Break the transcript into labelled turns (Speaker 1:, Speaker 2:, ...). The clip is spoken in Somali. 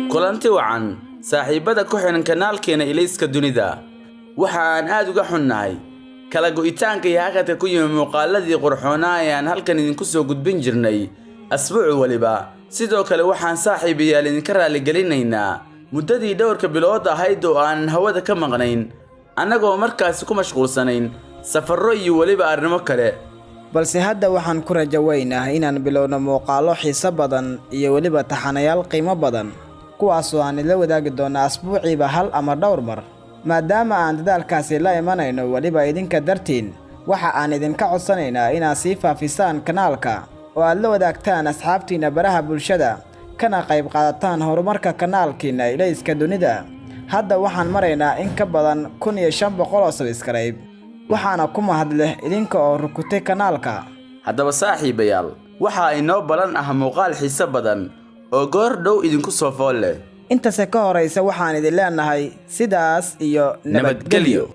Speaker 1: Kulanti wacan, saaxiibbada ku xidhan kanaalkeena Ilayska Dunida. Waxa aan aad uga xunnahay kala go'itaanka iyo hakadka ku yimi muuqaaladii qurxoonaa ee aan halkan idinku soo gudbin jirnay asbuuc waliba. Sidoo kale waxaan, saaxiibayaal, idinka raalligelinaynaa muddadii dhowrka bilood ahayd oo aanan hawada ka maqnayn, annagoo markaasi ku mashquulsanayn safarro iyo weliba arrimo kale.
Speaker 2: Balse hadda waxaan ku rajo weynahay inaan bilowno muuqaallo xiiso badan iyo weliba taxanayaal qiimo badan, kuwaasoo aan idla wadaagi doonno asbuuciiba hal ama dhowr mar. Maadaama aan dadaalkaasi la imanayno weliba idinka dartiin, waxa aan idinka codsanaynaa inaad sii faafisaan kanaalka oo aad la wadaagtaan asxaabtiinna baraha bulshada, kana qayb qaadataan horumarka kanaalkiinna Ilayska Dunida. Hadda waxaan maraynaa in ka badan 1500 oo subscribe, waxaana ku mahad leh idinka oo rukutay kanaalka.
Speaker 1: Haddaba saaxiibayaal, waxaa inoo balan ah muuqaal xiiso badan oo goor dhow idinku soo fool leh.
Speaker 2: Intase ka horaysa waxaan idin leenahay sidaas iyo
Speaker 1: nabadgelyo.